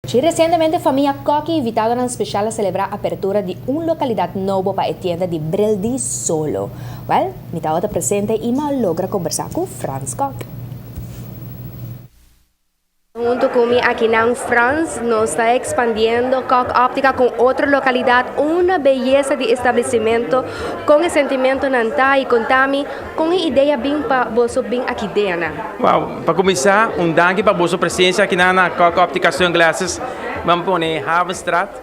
Si recientemente famia Kock y invitadonan special a celebra apertura di un localidad nobo pa e tienda di Bril di Solo. Well, mi tabata presente y m'a logra conversa cu Frans Kock. Hunto cu mi aki nan Frans, nos ta expandiendo Kock Optica cu otro localidad, una beyesa di establecimento. Con e sentimentonan ta y conta mi con e idea bin pa boso bin aki den nan? Wow, pa cuminsa, un danki pa boso presencia aki nan na Kock Optica Sunglasses, ban pone Havenstraat.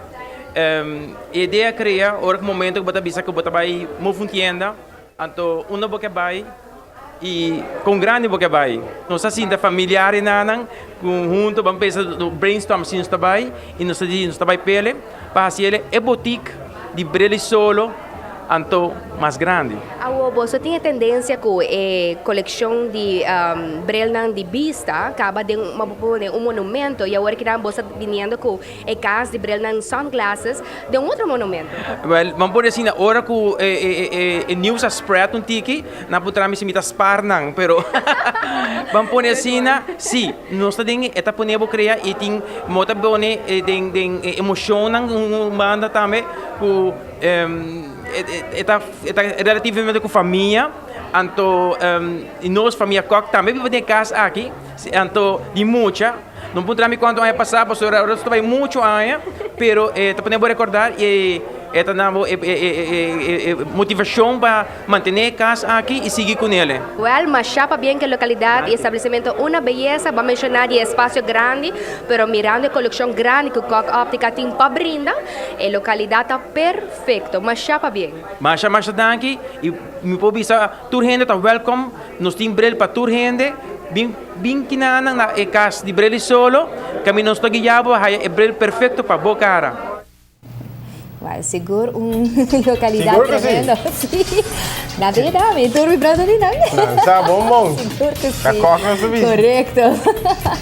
E idea crea ora cu momento cu bo ta bisa cu bo ta bay move un tienda, anto unda bo ke bay y con grandi bo ke bay. Nos a sinta familiar enanan cu hunto ban pensa brainstorm si nos ta bay y nos ta di nos ta bay pele pa haci ele e boutique di bril y solo anto mas grandi. Awo boso tin e tendencia cu e coleccion di brilnan di bista caba den un monumento y awor kinan boso ta biniendo cu e cas di brilnan sunglasses den un otro monumento. Wel, ban por asina, ora cu e news a spread un tiki, nan puntra mi si mi ta spaar nan, pero ban pone asina, si, nos ta den e ta pone bo crea y tin, bo ta pone den den e emocionnan un banda tambe cu e ta e ta relativamente cu famia, anto nos famia Kock tambe biba den e cas aki, anto di mucha. No puntra mi cuanto aña pasa pasobra ora ta bay mucho aña, pero e ta pone bo recordar y e ta na bo e motivacion pa mantene e cas aki y sigui cu nele. Wel, masha pabien cu e localidad y establecimento una beyesa, bo a menciona di e espacio grandi, pero mirando e coleccion grandi cu Kock Optica tin pa brinda, e localidad ta perfecto. Masha pabien. Masha masha danki y mi por bisa tur hende ta welcome. Nos tin bril pa tur hende. Bin bin kinanan na e kas di bril di solo, kaminda nos ta guia bo haya e bril perfekto pa bo kara. Well, sigur un lokalidat Sigur ku si. tremendo. Sí. Nan ta yega mi tur mi brother di nan. Nan sa bon bon. Sigur ku si. Ta kòk nos ta bisti. Korekto.